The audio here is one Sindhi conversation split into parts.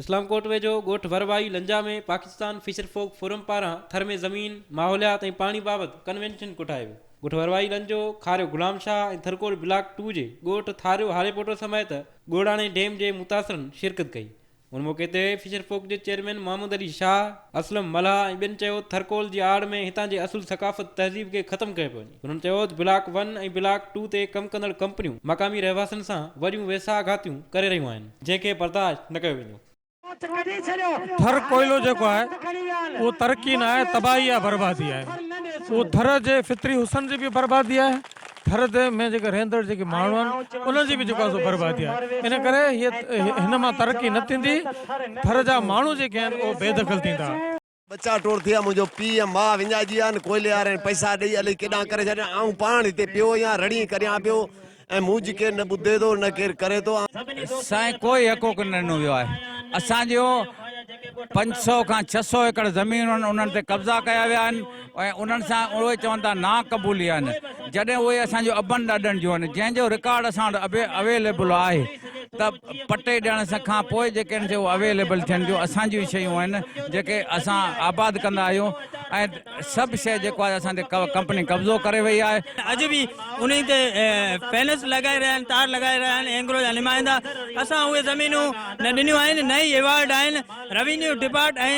اسلام ڪوٽ ويجهو ڳوٺ وروائي لنجا ۾ پاڪستان فشر فوڪ فورم پاران ٿر ۾ زمين، ماحوليات ۽ پاڻي بابت ڪنوينشن ڪوٺايو ويو. ڳوٺ وروائي لنجو، کاريو غلام شاهه ۽ ٿرڪول بلاڪ ٽو جي ڳوٺ ٿاريو هاريپوٽو سميت ڳوڙاڻي ڊيم جي متاثرن شرڪت ڪئي. ان موقعي تي فشر فوڪ جي چيئرمين محمد علي شاهه، اسلم ملاح ۽ ٻين چيو ته ٿرڪول جي آڙ ۾ هتان جي اصل ثقافت تهذيب کي ختم ڪيو پيو وڃي. هنن چيو ته بلاڪ ون ۽ بلاڪ ٽو تي ڪم ڪندڙ ڪمپنيون مقامي رهواسين سان وڏيون ويساهه گهاتيون ڪري رهيون آهن جنهن کي برداشت نه ڪيو ويندو. ٿر ڪوئلو جيڪو آهي اهو ترقي نه آهي تباهي آهي بربادي آهي اهو ٿر جي فطري حسن جي به بربادي آهي ٿر ۾ جيڪي رهندڙ جيڪي ماڻهو آهن انهن جي به جيڪو آهي سو بربادي آهي ان ڪري هي هن مان ترقي نه ٿيندي ٿر جا ماڻهو جيڪي آهن اهي بي دخل ٿيندا. ٻچا ٽوڙ ٿيا منهنجو پيء ۽ ماء وڃائجي ويا آهن ڪوئلي وارن پئسا ڏئي الائي ڪيڏانهن ڪري ڇڏيا آئون پاڻ هتي پيو آهيان رڙيون ڪريان پيو ۽ مون جي ڪير نه ٻڌي ٿو نه ڪير ڪري ٿو. سائين ڪوئي حقوق نه ڏنو ويو آهي اسان جو 500 کان 600 ايڪڙ زمينون آهن انهن تي قبضا ڪيا ويا آهن ۽ انهن سان اهي چون ٿا نا قبولي آهن جڏهن اهي اسان جو ابن ڏاڏن جون آهن جنهن جو رڪارڊ اسان وٽ اويليبل آهي ته پٽي ڏيڻ کان پوء جيڪي آهن سي اهي اويليبل ٿين ٿيون اسان جون شيون آهن جيڪي اسان آباد ڪندا آهيون ۽ سڀ شيء جيڪو آهي اسان تي ڪمپني قبضو ڪري وئي آهي. اڄ به انهي تي فينس لڳائي رهيا آهن تار لڳائي رهيا آهن اينگرو جا نمائندا اسان اهي زمينون نه ڏنيون آهن نه ئي ايوارڊ آهن روينيو ڊپارٽ ۽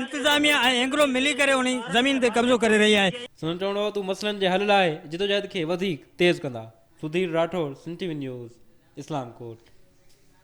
انتظاميا ۽ اينگرو ملي ڪري انهي زمين تي قبضو ڪري رهي آهي. سندن چوڻ هو ته هو مسئلن جي حل لاء جدوجهد کي وڌيڪ تيز ڪندا. Sudhir Rathore, Sindh T V news, Islamkot.